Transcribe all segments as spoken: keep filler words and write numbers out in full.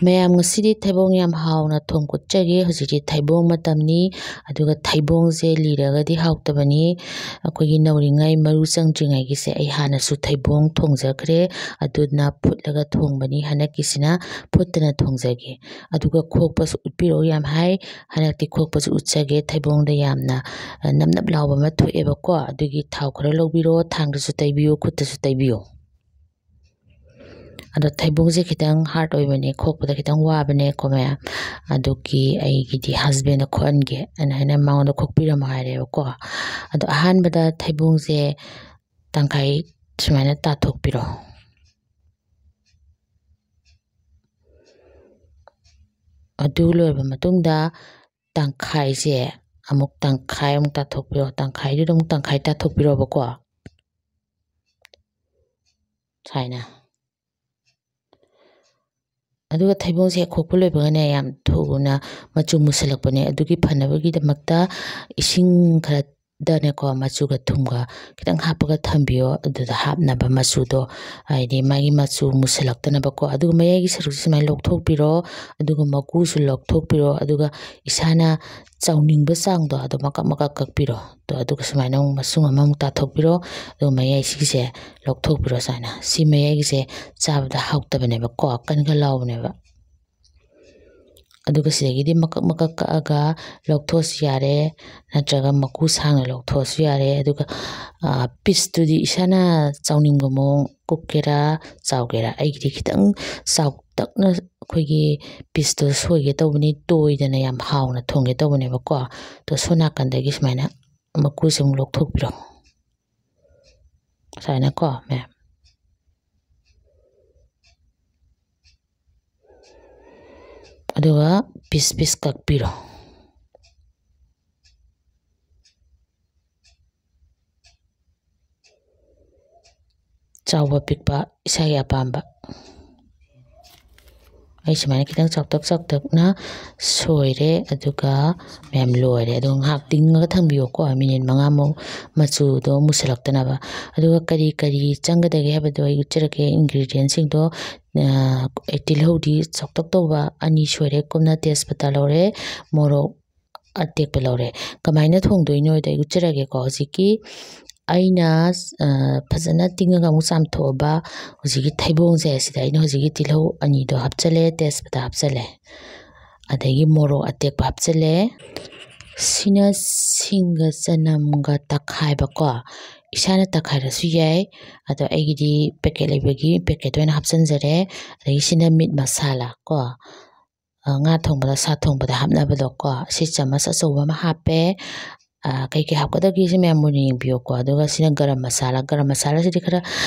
ꯃꯌꯥꯝ, ꯉꯁꯤꯗꯤ ꯊꯩꯕꯣꯡ ꯌꯥꯝ ꯍꯥꯎꯅ ꯊꯣꯡ ꯀꯨꯠꯆꯒꯦ꯫ ꯍꯧꯖꯤꯛꯇꯤ ꯊꯩꯕꯣꯡ ꯃꯇꯝꯅꯤ, ꯑꯗꯨꯒ ꯊꯩꯕꯣꯡꯁꯦ ꯂꯤꯔꯒꯗꯤ ꯍꯥꯎꯇꯕꯅꯤ꯫ ꯑꯩꯈꯣꯏꯒꯤ ꯅꯧꯔꯤꯉꯩ ꯃꯔꯨ ꯆꯪꯗ꯭ꯔꯤꯉꯩꯒꯤꯁꯦ ꯑꯩ ꯍꯥꯟꯅꯁꯨ ꯊꯩꯕꯣꯡ ꯊꯣꯡꯖꯈ꯭ꯔꯦ, ꯑꯗꯨꯅ ꯐꯨꯠꯂꯒ ꯊꯣꯡꯕꯅꯤ꯫ ꯍꯟꯗꯛꯀꯤꯁꯤꯅ ꯐꯨꯠꯇꯅ ꯊꯣꯡꯖꯒꯦ꯫ ꯑꯗꯨꯒ ꯈꯣꯛꯄꯁꯨ ꯎꯠꯄꯤꯔꯛꯎ ꯌꯥꯝ ꯍꯥꯏ꯫ ꯍꯟꯗꯛꯇꯤ ꯈꯣꯛꯄꯁꯨ ꯎꯠꯆꯒꯦ, ꯊꯩꯕꯣꯡꯗ ꯌꯥꯝꯅ, ꯑ, ꯅꯞ ꯅꯞ ꯂꯥꯎꯕ ꯑꯃ ꯊꯣꯛꯑꯦꯕꯀꯣ꯫ ꯑꯗꯨꯒꯤ ꯊꯥꯎ ꯈꯔ ꯂꯧꯕꯤꯔꯣ, ꯊꯥꯡꯗꯁꯨ ꯇꯩꯕꯤꯌꯨ, ꯈꯨꯠꯇꯁꯨ ꯇꯩꯕꯤꯌꯨ꯫ ꯑꯗꯣ ꯊꯩꯕꯣꯡꯁꯦ ꯈꯤꯇꯪ hard ꯑꯣꯏꯕꯅꯦ, ꯈꯣꯛꯄꯗ ꯈꯤꯇꯪ ꯋꯥꯕꯅꯦꯀꯣ ꯃꯌꯥꯝ꯫ ꯑꯗꯨꯒꯤ ꯑꯩꯒꯤꯗꯤ husbandꯗ ꯈꯣꯛꯍꯟꯒꯦ ꯑꯅ ꯍꯥꯏꯅ ꯃꯉꯣꯟꯗ ꯈꯣꯛꯄꯤꯔꯝꯃꯣ ꯍꯥꯏꯔꯦꯕꯀꯣ꯫ ꯑꯗꯣ ꯑꯍꯥꯟꯕꯗ ꯊꯩꯕꯣꯡꯁꯦ ꯇꯪꯈꯥꯏ ꯁꯨꯃꯥꯏꯅ ꯇꯥꯊꯣꯛꯄꯤꯔꯣ꯫ ꯑꯗꯨ ꯂꯣꯏꯔꯕ ꯃꯇꯨꯡꯗ ꯇꯪꯈꯥꯏꯁꯦ ꯑꯃꯨꯛ ꯇꯪꯈꯥꯏ ꯑꯃꯨꯛ ꯇꯥꯊꯣꯛꯄꯤꯔꯣ, ꯇꯪꯈꯥꯏꯗꯨꯗ ꯑꯃꯨꯛ ꯇꯪꯈꯥꯏ ꯇꯥꯊꯣꯛꯄꯤꯔꯣꯕꯀꯣ, ꯁꯨꯃꯥꯏꯅ꯫ ꯑꯗꯨꯒ ꯊꯩꯕꯣꯡꯁꯦ ꯍꯦꯛ ꯈꯣꯛꯄ ꯂꯣꯏꯕꯒꯅꯦ, ꯌꯥꯝ ꯊꯨꯅ ꯃꯆꯨ ꯃꯨꯁꯜꯂꯛꯄꯅꯦ꯫ ꯑꯗꯨꯒꯤ ꯐꯅꯕꯒꯤꯗꯃꯛꯇ ꯏꯁꯤꯡ ꯈꯔꯗꯅꯦꯀꯣ, ꯃꯆꯨꯒ ꯊꯨꯝꯒ ꯈꯤꯇꯪ ꯍꯥꯞꯄꯒ ꯊꯝꯕꯤꯌꯣ꯫ ꯑꯗꯨꯗ ꯍꯥꯞꯅꯕ ꯃꯆꯨꯗꯣ, ꯍꯥꯏꯗꯤ ꯃꯥꯒꯤ ꯃꯆꯨ ꯃꯨꯁꯜꯂꯛꯇꯅꯕꯀꯣ꯫ ꯑꯗꯨꯒ ꯃꯌꯥꯏꯒꯤ ꯁꯔꯨꯛꯁꯦ ꯁꯨꯃꯥꯏꯅ ꯂꯧꯊꯣꯛꯄꯤꯔꯣ, ꯑꯗꯨꯒ ꯃꯀꯨꯁꯨ ꯂꯧꯊꯣꯛꯄꯤꯔꯣ꯫ ꯑꯗꯨꯒ ꯏꯁꯥꯅ ꯆꯥꯎꯅꯤꯡꯕ ꯆꯥꯡꯗꯣ ꯑꯗꯣ ꯃꯀꯛ ꯃꯀꯛ ꯀꯛꯄꯤꯔꯣ꯫ ꯑꯗꯣ ꯑꯗꯨꯒ ꯁꯨꯃꯥꯏꯅ ꯑꯃꯨꯛ ꯃꯁꯨꯡ ꯑꯃꯃꯨꯛ ꯇꯥꯊꯣꯛꯄꯤꯔꯣ꯫ ꯑꯗꯨꯒ ꯃꯌꯥꯏꯁꯤꯒꯤꯁꯦ ꯂꯧꯊꯣꯛꯄꯤꯔꯣ ꯁꯨꯃꯥꯏꯅ꯫ ꯁꯤ ꯃꯌꯥꯏꯒꯤꯁꯦ ꯆꯥꯕꯗ ꯍꯥꯎꯇꯕꯅꯦꯕꯀꯣ, ꯀꯟ ꯀꯟ ꯂꯥꯎꯕꯅꯦꯕ꯫ ꯑꯗꯨꯒ ꯁꯤꯗꯒꯤꯗꯤ ꯃꯀꯛ ꯃꯀꯛ ꯀꯛꯑꯒ ꯂꯧꯊꯣꯛꯑꯁꯨ ꯌꯥꯔꯦ, ꯅꯠꯇ꯭ꯔꯒ ꯃꯀꯨ ꯁꯥꯡꯅ ꯂꯧꯊꯣꯛꯑꯁꯨ ꯌꯥꯔꯦ꯫ ꯑꯗꯨꯒ, ꯑ, pieceꯇꯨꯗꯤ ꯏꯁꯥꯅ ꯆꯥꯎꯅꯤꯡꯕ ꯃꯑꯣꯡ, ꯀꯨꯞꯀꯦꯔꯥ ꯆꯥꯎꯒꯦꯔꯥ꯫ ꯑꯩꯒꯤꯗꯤ ꯈꯤꯇꯪ ꯆꯥꯎꯇꯛꯅ ꯑꯩꯈꯣꯏꯒꯤ pieceꯇꯣ ꯁꯣꯏꯒꯦ ꯇꯧꯕꯅꯤ, ꯇꯣꯏꯗꯅ ꯌꯥꯝ ꯍꯥꯎꯅ ꯊꯣꯡꯒꯦ ꯇꯧꯕꯅꯦꯕꯀꯣ꯫ ꯑꯗꯣ ꯁꯣꯝ ꯅꯥꯀꯟꯗꯒꯤ ꯁꯨꯃꯥꯏꯅ ꯃꯀꯨꯁꯦ ꯑꯃꯨꯛ ꯂꯧꯊꯣꯛꯄꯤꯔꯣ꯫ ꯁꯨꯃꯥꯏꯅꯀꯣ ꯃꯌꯥꯝ꯫ ꯑꯗꯨꯒ piece piece ꯀꯛꯄꯤꯔꯣ꯫ ꯆꯥꯎꯕ ꯄꯤꯛꯄ ꯏꯁꯥꯒꯤ ꯑꯄꯥꯝꯕ꯫ ꯑꯩ ꯁꯨꯃꯥꯏꯅ ꯈꯤꯇꯪ ꯆꯥꯎꯇꯛ ꯆꯥꯎꯇꯛꯅ ꯁꯣꯏꯔꯦ꯫ ꯑꯗꯨꯒ ꯃꯌꯥꯝ ꯂꯣꯏꯔꯦ꯫ ꯑꯗꯣ ꯉꯥꯏꯍꯥꯛ ꯇꯤꯡꯉꯒ ꯊꯝꯕꯤꯌꯨꯀꯣ, ꯃꯤꯅꯤꯠ ꯃꯉꯥꯃꯨꯛ, ꯃꯆꯨꯗꯣ ꯃꯨꯁꯤꯜꯂꯛꯇꯅꯕ꯫ ꯑꯗꯨꯒ ꯀꯔꯤ ꯀꯔꯤ ꯆꯪꯒꯗꯒꯦ ꯍꯥꯏꯕꯗꯣ ꯑꯩ ꯎꯠꯆꯔꯛꯀꯦ꯫ Ingredientꯁꯤꯡꯗꯣ, ꯑ, ꯑꯩ ꯇꯤꯜꯍꯧꯗꯤ ꯆꯥꯎꯇꯛ ꯇꯧꯕ ꯑꯅꯤ ꯁꯣꯏꯔꯦ, ꯀꯨꯞꯅ ꯇꯦꯖꯄꯇꯥ ꯂꯧꯔꯦ, ꯃꯣꯔꯣꯛ ꯑꯇꯦꯛꯄ ꯂꯧꯔꯦ꯫ ꯀꯃꯥꯏꯅ ꯊꯣꯡꯗꯣꯏꯅꯣꯗꯣ ꯑꯩ ꯎꯠꯆꯔꯒꯦꯀꯣ꯫ ꯍꯧꯖꯤꯛꯀꯤ ꯑꯩꯅ, ꯑ, ꯐꯖꯅ ꯇꯤꯡꯉꯒ ꯑꯃꯨꯛ ꯆꯥꯝꯊꯣꯛꯑꯕ ꯍꯧꯖꯤꯛꯀꯤ ꯊꯩꯕꯣꯡꯁꯦ, ꯁꯤꯗ ꯑꯩꯅ ꯍꯧꯖꯤꯛꯀꯤ ꯇꯤꯜꯍꯧ ꯑꯅꯤꯗꯣ ꯍꯥꯞꯆꯜꯂꯦ, ꯇꯦꯖꯄꯇꯥ ꯍꯥꯞꯆꯜꯂꯦ, ꯑꯗꯒꯤ ꯃꯣꯔꯣꯛ ꯑꯇꯦꯛꯄ ꯍꯥꯞꯆꯜꯂꯦ꯫ ꯁꯤꯅ ꯁꯤꯡꯒ ꯆꯅꯝꯒ ꯇꯛꯈꯥꯏꯕꯀꯣ, ꯏꯁꯥꯅ ꯇꯛꯈꯥꯏꯔꯁꯨ ꯌꯥꯏ꯫ ꯑꯗꯣ ꯑꯩꯒꯤꯗꯤ packet ꯂꯩꯕꯒꯤ packetꯇ ꯑꯣꯏꯅ ꯍꯥꯞꯆꯤꯟꯖꯔꯦ꯫ ꯑꯗꯒꯤ ꯁꯤꯅ meat masala ꯀꯣ, ꯑ, ꯉꯥ ꯊꯣꯡꯕꯗ, ꯁꯥ ꯊꯣꯡꯕꯗ ꯍꯥꯞꯅꯕꯗꯣ ꯀꯣ, ꯁꯤ ꯆꯥꯃꯁ ꯑꯆꯧꯕ ꯑꯃ ꯍꯥꯞꯄꯦ꯫ ꯑ, ꯀꯩꯀꯩ ꯍꯥꯞꯀꯗꯒꯦꯁꯦ ꯃꯌꯥꯝ ꯃꯨꯟꯅ ꯌꯦꯡꯕꯤꯌꯨꯀꯣ꯫ ꯑꯗꯨꯒ ꯁꯤꯅ ꯒꯔꯝ ꯃꯁꯥꯂꯥ, ꯒꯔꯝ ꯃꯁꯥꯂꯥꯁꯤꯗꯤ ꯈꯔ,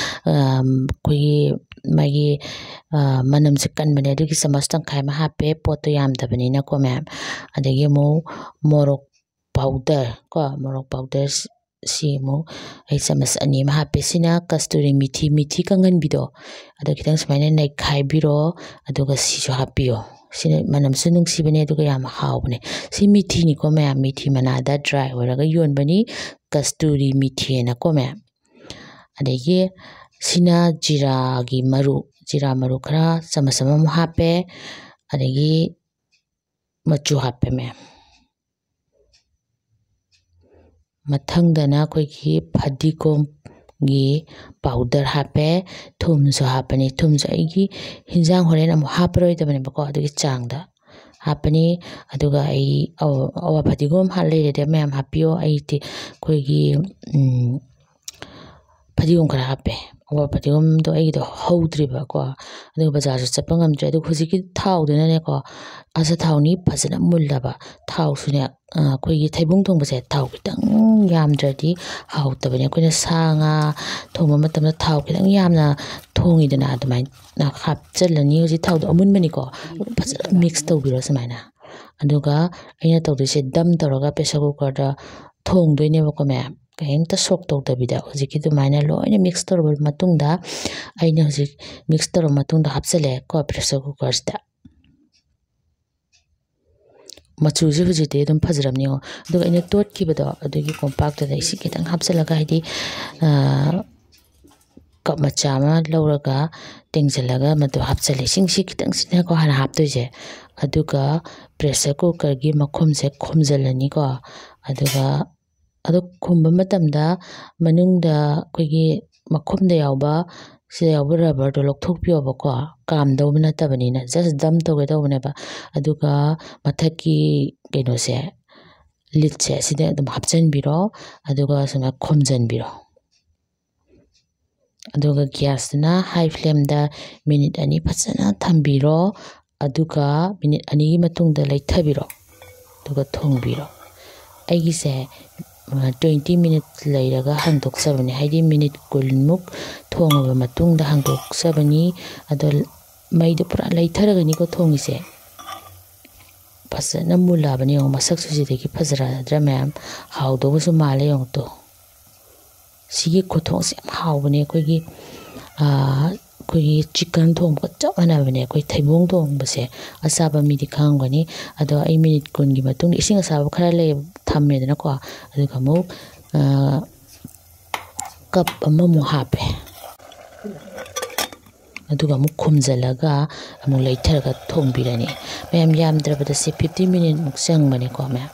ꯑꯝ, ꯑꯩꯈꯣꯏꯒꯤ ꯃꯥꯒꯤ, ꯑ, ꯃꯅꯝꯁꯦ ꯀꯟꯕꯅꯦ, ꯑꯗꯨꯒꯤ ꯆꯥꯃꯁ ꯇꯪꯈꯥꯏ ꯑꯃ ꯍꯥꯞꯄꯦ, ꯄꯣꯠꯇꯣ ꯌꯥꯝꯗꯕꯅꯤꯅꯀꯣ ꯃꯌꯥꯝ꯫ ꯑꯗꯒꯤ ꯑꯃꯨꯛ ꯃꯣꯔꯣꯛ powder ꯀꯣ, ꯃꯣꯔꯣꯛ powder ꯁꯤ ꯑꯃꯨꯛ ꯑꯩ ꯆꯥꯃꯁ ꯑꯅꯤ ꯑꯃ ꯍꯥꯞꯄꯦ꯫ ꯁꯤꯅ ꯀꯁꯇꯨꯔꯤ ꯃꯤꯊꯤ, ꯃꯤꯊꯤ ꯀꯪꯍꯟꯕꯤꯗꯣ, ꯑꯗꯣ ꯈꯤꯇꯪ ꯁꯨꯃꯥꯏꯅ ꯅꯩꯈꯥꯏꯕꯤꯔꯣ, ꯑꯗꯨꯒ ꯁꯤꯁꯨ ꯍꯥꯞꯄꯤꯌꯣ꯫ ꯁꯤꯅ ꯃꯅꯝꯁꯨ ꯅꯨꯡꯁꯤꯕꯅꯦ, ꯑꯗꯨꯒ ꯌꯥꯝ ꯍꯥꯎꯕꯅꯦ꯫ ꯁꯤ ꯃꯤꯊꯤꯅꯤꯀꯣ ꯃꯌꯥꯝ, ꯃꯤꯊꯤ ꯃꯅꯥꯗ dry ꯑꯣꯏꯔꯒ ꯌꯣꯟꯕꯅꯤ, ꯀꯁꯇꯨꯔꯤ ꯃꯤꯊꯤ ꯍꯥꯏꯅꯀꯣ ꯃꯌꯥꯝ꯫ ꯑꯗꯒꯤ ꯁꯤꯅ ꯖꯤꯔꯥꯒꯤ ꯃꯔꯨ, ꯖꯤꯔꯥ ꯃꯔꯨ ꯈꯔ ꯆꯥꯃꯁ ꯑꯃꯃꯨꯛ ꯍꯥꯞꯄꯦ꯫ ꯑꯗꯒꯤ ꯃꯆꯨ ꯍꯥꯞꯄꯦ ꯃꯌꯥꯝ꯫ ꯃꯊꯪꯗꯅ ꯑꯩꯈꯣꯏꯒꯤ ꯐꯗꯤꯒꯣꯝꯒꯤ powder ꯍꯥꯞꯄꯦ, ꯊꯨꯝꯁꯨ ꯍꯥꯞꯄꯅꯤ꯫ ꯊꯨꯝꯁꯨ ꯑꯩꯒꯤ ꯍꯤꯟꯖꯥꯡ ꯍꯣꯔꯦꯟ ꯑꯃꯨꯛ ꯍꯥꯞꯄꯔꯣꯏꯗꯕꯅꯦꯕꯀꯣ, ꯑꯗꯨꯒꯤ ꯆꯥꯡꯗ ꯍꯥꯞꯄꯅꯤ꯫ ꯑꯗꯨꯒ ꯑꯩ ꯑꯋꯥ, ꯑꯋꯥ ꯐꯗꯤꯒꯣꯝ ꯍꯥ-, ꯂꯩꯔꯗꯤ ꯃꯌꯥꯝ ꯍꯥꯞꯄꯤꯌꯣ꯫ ꯑꯩꯗꯤ ꯑꯩꯈꯣꯏꯒꯤ, ꯎꯝ, ꯐꯗꯤꯒꯣꯝ ꯈꯔ ꯍꯥꯞꯄꯦ꯫ ꯑꯋꯥ ꯐꯗꯤꯒꯣꯝꯗꯣ ꯑꯩꯒꯤꯗꯣ ꯍꯧꯗ꯭ꯔꯤꯕꯀꯣ, ꯑꯗꯨꯒ ꯕꯖꯥꯔꯁꯨ ꯆꯠꯄ ꯉꯝꯗ꯭ꯔꯦ꯫ ꯑꯗꯨꯒ ꯍꯧꯖꯤꯛꯀꯤ ꯊꯥꯎꯗꯨꯅꯅꯦꯀꯣ, ꯑꯆꯥꯊꯥꯎꯅꯤ ꯐꯖꯅ ꯃꯨꯜꯂꯕ ꯊꯥꯎꯁꯨꯅꯦ, ꯑ, ꯑꯩꯈꯣꯏꯒꯤ ꯊꯩꯕꯣꯡ ꯊꯣꯡꯕꯁꯦ ꯊꯥꯎ ꯈꯤꯇꯪ ꯌꯥꯝꯗ꯭ꯔꯗꯤ ꯍꯥꯎꯇꯕꯅꯦ꯫ ꯑꯩꯈꯣꯏꯅ ꯁꯥ ꯉꯥ ꯊꯣꯡꯕ ꯃꯇꯝꯗ ꯊꯥꯎ ꯈꯤꯇꯪ ꯌꯥꯝꯅ ꯊꯣꯡꯉꯤꯗꯅ, ꯑꯗꯨꯃꯥꯏꯅ ꯍꯥꯞꯆꯜꯂꯅꯤ꯫ ꯍꯧꯖꯤꯛ ꯊꯥꯎꯗꯣ ꯑꯃꯨꯟꯕꯅꯤꯀꯣ, ꯑꯗꯨꯝ ꯐꯖꯅ mix ꯇꯧꯕꯤꯔꯣ ꯁꯨꯃꯥꯏꯅ꯫ ꯑꯗꯨꯒ ꯑꯩꯅ ꯇꯧꯗꯣꯏꯁꯦ, ꯗꯝ ꯇꯧꯔꯒ pressure cookerꯗ ꯊꯣꯡꯗꯣꯏꯅꯦꯕꯀꯣ ꯃꯌꯥꯝ, ꯀꯩꯝꯇ soak ꯇꯧꯗꯕꯤꯗ꯫ ꯍꯧꯖꯤꯛꯀꯤ ꯑꯗꯨꯃꯥꯏꯅ ꯂꯣꯏꯅ mix ꯇꯧꯔꯕ ꯃꯇꯨꯡꯗ, ꯑꯩꯅ ꯍꯧꯖꯤꯛ mix ꯇꯧꯔꯕ ꯃꯇꯨꯡꯗ ꯍꯥꯞꯆꯜꯂꯦꯀꯣ pressure cookerꯁꯤꯗ꯫ ꯃꯆꯨꯁꯦ ꯍꯧꯖꯤꯛꯇꯤ ꯑꯗꯨꯝ ꯐꯖꯔꯝꯅꯤꯉꯣ꯫ ꯑꯗꯨꯒ ꯑꯩꯅ ꯇꯣꯠꯈꯤꯕꯗꯣ ꯑꯗꯨꯒꯤ ꯀꯣꯝꯄꯥꯛꯇꯨꯗ ꯏꯁꯤꯡ ꯈꯤꯇꯪ ꯍꯥꯞꯆꯤꯜꯂꯒ, ꯍꯥꯏꯗꯤ, ꯀꯞ ꯃꯆꯥ ꯑꯃ ꯂꯧꯔꯒ ꯇꯦꯡꯁꯤꯜꯂꯒ ꯃꯗꯨ ꯍꯥꯞꯆꯤꯜꯂꯦ꯫ ꯏꯁꯤꯡꯁꯤ ꯈꯤꯇꯪꯁꯤꯅꯀꯣ ꯍꯥꯟꯅ ꯍꯥꯞꯇꯣꯏꯁꯦ꯫ ꯑꯗꯨꯒ pressure cookerꯒꯤ ꯃꯈꯨꯝꯁꯦ ꯈꯨꯝꯖꯤꯜꯂꯅꯤꯀꯣ꯫ ꯑꯗꯨꯒ ꯑꯗꯨ ꯈꯨꯝꯕ ꯃꯇꯝꯗ ꯃꯅꯨꯡꯗ ꯑꯩꯈꯣꯏꯒꯤ ꯃꯈꯨꯝꯗ ꯌꯥꯎꯕ, ꯁꯤꯗ ꯌꯥꯎꯕ rubberꯗꯣ ꯂꯧꯊꯣꯛꯄꯤꯌꯣꯕꯀꯣ꯫ ꯀꯥꯝꯗꯧꯕ ꯅꯠꯇꯕꯅꯤꯅ, just dump ꯇꯧꯒꯦ ꯇꯧꯕꯅꯦꯕ꯫ ꯑꯗꯨꯒ ꯃꯊꯛꯀꯤ ꯀꯩꯅꯣꯁꯦ, lidꯁꯦ ꯁꯤꯗ ꯑꯗꯨꯝ ꯍꯥꯞꯆꯤꯟꯕꯤꯔꯣ꯫ ꯑꯗꯨꯒ ꯁꯨꯃꯥꯏꯅ ꯈꯨꯝꯖꯤꯟꯕꯤꯔꯣ꯫ ꯑꯗꯨꯒ gasꯇꯨꯅ high flameꯗ minute ꯑꯅꯤ ꯐꯖꯅ ꯊꯝꯕꯤꯔꯣ꯫ ꯑꯗꯨꯒ minute ꯑꯅꯤꯒꯤ ꯃꯇꯨꯡꯗ ꯂꯩꯊꯕꯤꯔꯣ꯫ ꯑꯗꯨꯒ ꯊꯣꯡꯕꯤꯔꯣ꯫ ꯑꯩꯒꯤꯁꯦ, ꯑ, twenty minutes ꯂꯩꯔꯒ ꯍꯥꯡꯗꯣꯛꯆꯕꯅꯦ, ꯍꯥꯏꯗꯤ minute ꯀꯨꯟꯃꯨꯛ ꯊꯣꯡꯉꯕ ꯃꯇꯨꯡꯗ ꯍꯥꯡꯗꯣꯛꯆꯕꯅꯤ꯫ ꯑꯗꯣ ꯃꯩꯗꯣ ꯄꯨꯔꯥ ꯂꯩꯊꯔꯒꯅꯤꯀꯣ ꯊꯣꯡꯉꯤꯁꯦ꯫ ꯐꯖꯅ ꯃꯨꯜꯂꯛꯑꯕꯅꯤ ꯌꯦꯡꯉꯣ, ꯃꯁꯛꯁꯨ ꯁꯤꯗꯒꯤ ꯐꯖꯔꯗ꯭ꯔꯥ ꯃꯌꯥꯝ? ꯍꯥꯎꯗꯧꯕꯁꯨ ꯃꯥꯜꯂꯦ ꯌꯦꯡꯉꯣ ꯇꯨ꯫ ꯁꯤꯒꯤ ꯈꯨꯊꯣꯡꯁꯦ ꯌꯥꯝ ꯍꯥꯎꯕꯅꯦ꯫ ꯑꯩꯈꯣꯏꯒꯤ, ꯑ, ꯑꯩꯈꯣꯏꯒꯤ chicken ꯊꯣꯡꯕꯒ ꯆꯞ ꯃꯥꯟꯅꯕꯅꯦ꯫ ꯑꯩꯈꯣꯏ ꯊꯩꯕꯣꯡ ꯊꯣꯡꯕꯁꯦ ꯑꯆꯥꯕ ꯃꯤꯗꯤ ꯈꯪꯉꯝꯒꯅꯤ꯫ ꯑꯗꯣ ꯑꯩ minute ꯀꯨꯟꯒꯤ ꯃꯇꯨꯡꯗ ꯏꯁꯤꯡ ꯑꯁꯥꯕ ꯈꯔ ꯂꯩ ꯊꯝꯃꯦꯗꯅꯀꯣ꯫ ꯑꯗꯨꯒ ꯑꯃꯨꯛ, ꯑ, cup ꯑꯃꯃꯨꯛ ꯍꯥꯞꯄꯦ꯫ ꯑꯗꯨꯒ ꯑꯃꯨꯛ ꯈꯨꯝꯖꯤꯜꯂꯒ ꯑꯃꯨꯛ ꯂꯩꯊꯔꯒ ꯊꯣꯡꯕꯤꯔꯅꯤ꯫ ꯃꯌꯥꯝ, ꯌꯥꯝꯗ꯭ꯔꯕꯗ ꯁꯤ fifty minuteꯃꯨꯛ ꯆꯪꯕꯅꯦꯀꯣ ꯃꯌꯥꯝ꯫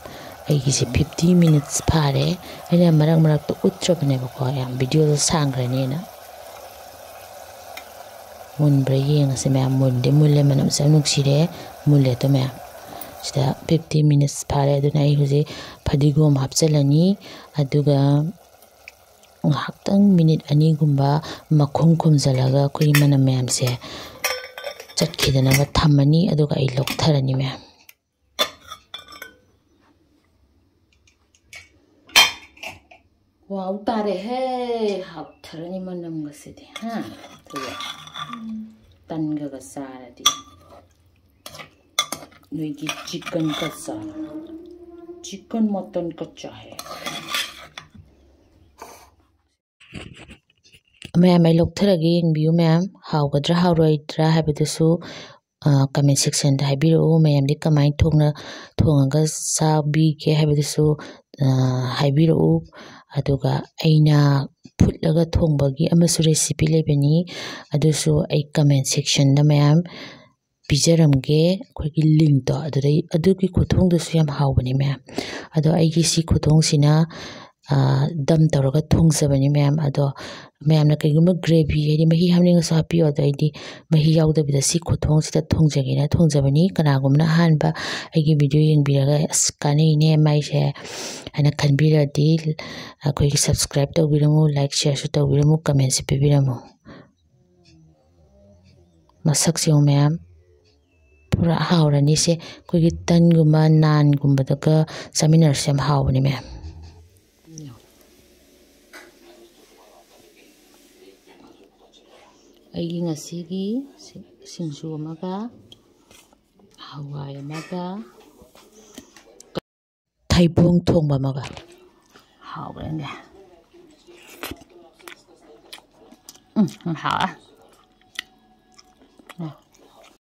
ꯑꯩꯒꯤꯁꯦ fifty minutes ꯐꯥꯔꯦ꯫ ꯑꯩꯅ ꯃꯔꯛ ꯃꯔꯛꯇ ꯎꯠꯇ꯭ꯔꯕꯅꯦꯕꯀꯣ, ꯌꯥꯝ videoꯗꯣ ꯁꯥꯡꯈ꯭ꯔꯅꯦꯅ꯫ ꯃꯨꯟꯕ꯭ꯔꯥ ꯌꯦꯡꯉꯁꯤ ꯃꯌꯥꯝ꯫ ꯃꯨꯟꯗꯤ ꯃꯨꯜꯂꯦ, ꯃꯅꯝꯁꯦ ꯌꯥꯝ ꯅꯨꯡꯁꯤꯔꯦ꯫ ꯃꯨꯜꯂꯦ ꯑꯗꯣ ꯃꯌꯥꯝ꯫ ꯁꯤꯗ fifty minutes ꯐꯥꯔꯦ꯫ ꯑꯗꯨꯅ ꯑꯩ ꯍꯧꯖꯤꯛ ꯐꯗꯤꯒꯣꯝ ꯍꯥꯞꯆꯤꯜꯂꯅꯤ꯫ ꯑꯗꯨꯒ ꯉꯥꯏꯍꯥꯛꯇꯪ minute ꯑꯅꯤꯒꯨꯝꯕ ꯃꯈꯨꯝ ꯈꯨꯝꯖꯤꯜꯂꯒ ꯑꯩꯈꯣꯏꯒꯤ ꯃꯅꯝ ꯃꯌꯥꯝꯁꯦ ꯆꯠꯈꯤꯗꯅꯕ ꯊꯝꯃꯅꯤ꯫ ꯑꯗꯨꯒ ꯑꯩ ꯂꯧꯊꯔꯅꯤ ꯃꯌꯥꯝ꯫ ꯋꯥꯎ ꯇꯥꯔꯦꯍꯦ! ꯍꯥꯎꯊꯔꯅꯤ ꯃꯅꯝꯒꯁꯤꯗꯤ, ꯍꯥ? ꯑꯗꯨꯒ ꯇꯟꯒꯒ ꯆꯥꯔꯗꯤ꯫ ꯅꯣꯏꯒꯤ chicken ꯀꯆꯥ꯫ Chicken mutton ꯀꯆꯥ ꯍꯦ꯫ ꯃꯌꯥꯝ, ꯑꯩ ꯂꯧꯊꯔꯒꯦ, ꯌꯦꯡꯕꯤꯌꯨ ꯃꯌꯥꯝ꯫ ꯍꯥꯎꯒꯗ꯭ꯔꯥ ꯍꯥꯎꯔꯣꯏꯗ꯭ꯔꯥ ꯍꯥꯏꯕꯗꯨꯁꯨ, ꯀꯃꯦꯟ ꯁꯦꯛꯁꯟꯗ ꯍꯥꯏꯕꯤꯔꯛꯎ꯫ ꯃꯌꯥꯝꯗꯤ ꯀꯃꯥꯏꯅ ꯊꯣꯡꯅ ꯊꯣꯡꯉꯒ ꯆꯥꯕꯤꯒꯦ ꯍꯥꯏꯕꯗꯨꯁꯨ ꯍꯥꯏꯕꯤꯔꯛꯎ꯫ ꯑꯗꯨꯒ ꯑꯩꯅ ꯐꯨꯠꯂꯒ ꯊꯣꯡꯕꯒꯤ ꯑꯃꯁꯨ ꯔꯦꯁꯤꯄꯤ ꯂꯩꯕꯅꯤ, ꯑꯗꯨꯁꯨ ꯑꯩ ꯀꯃꯦꯟ ꯁꯦꯛꯁꯟꯗ ꯃꯌꯥꯝ ꯄꯤꯖꯔꯝꯒꯦ꯫ ꯑꯩꯈꯣꯏꯒꯤ ꯂꯤꯡꯇꯣ ꯑꯗꯨꯗꯩ, ꯑꯗꯨꯒꯤ ꯈꯨꯊꯣꯡꯗꯨꯁꯨ ꯌꯥꯝ ꯍꯥꯎꯕꯅꯤ ꯃꯌꯥꯝ꯫ ꯑꯗꯣ ꯑꯩꯒꯤ ꯁꯤ ꯈꯨꯊꯣꯡꯁꯤꯅ ꯗꯝ ꯇꯧꯔꯒ ꯊꯣꯡꯖꯕꯅꯤ ꯃꯌꯥꯝ꯫ ꯑꯗꯣ ꯃꯌꯥꯝꯅ ꯀꯩꯒꯨꯝꯕ ꯒ꯭ꯔꯦꯚꯤ, ꯍꯥꯏꯗꯤ ꯃꯍꯤ ꯍꯥꯞꯅꯤꯡꯉꯁꯨ ꯍꯥꯞꯄꯤꯌꯣ, ꯑꯗꯣ ꯑꯩꯗꯤ ꯃꯍꯤ ꯌꯥꯎꯗꯕꯤꯗ ꯁꯤ ꯈꯨꯊꯣꯡꯁꯤꯗ ꯊꯣꯡꯖꯒꯦꯅ ꯊꯣꯡꯖꯕꯅꯤ꯫ ꯀꯅꯥꯒꯨꯝꯕꯅ ꯑꯍꯥꯟꯕ ꯑꯩꯒꯤ ꯚꯤꯗꯤꯑꯣ ꯌꯦꯡꯕꯤꯔꯒ "ꯑꯁ, ꯀꯥꯟꯅꯩꯅꯦ ꯃꯥꯏꯁꯦ" ꯍꯥꯏꯅ ꯈꯟꯕꯤꯔꯗꯤ, ꯑꯩꯈꯣꯏꯒꯤ ꯁꯕꯁꯀ꯭ꯔꯥꯏꯕ ꯇꯧꯕꯤꯔꯝꯃꯨ, ꯂꯥꯏꯛ, ꯁꯤꯌꯔꯁꯨ ꯇꯧꯕꯤꯔꯝꯃꯨ, ꯀꯃꯦꯟꯁꯨ ꯄꯤꯕꯤꯔꯝꯃꯨ꯫ ꯃꯁꯛꯁꯦ ꯌꯦꯡꯉꯨ ꯃꯌꯥꯝ, ꯄꯨꯔꯥ ꯍꯥꯎꯔꯅꯤ꯫ ꯁꯦ ꯑꯩꯈꯣꯏꯒꯤ ꯇꯟꯒꯨꯝꯕ ꯅꯥꯟꯒꯨꯝꯕꯗꯒ ꯆꯥꯃꯤꯟꯅꯔꯁꯨ ꯌꯥꯝ ꯍꯥꯎꯕꯅꯦ ꯃꯌꯥꯝ꯫ ꯑꯩꯒꯤ ꯉꯁꯤꯒꯤ ꯁꯤ-, ꯁꯤꯡꯖꯨ ꯑꯃꯒ, ꯍꯋꯥꯏ ꯑꯃꯒ, ꯊꯩꯕꯣꯡ ꯊꯣꯡꯕ ꯑꯃꯒ꯫ ꯍꯥꯎꯕꯅꯦ꯫ ꯎꯝ, ꯎꯝ, ꯍꯥꯎꯋꯦ꯫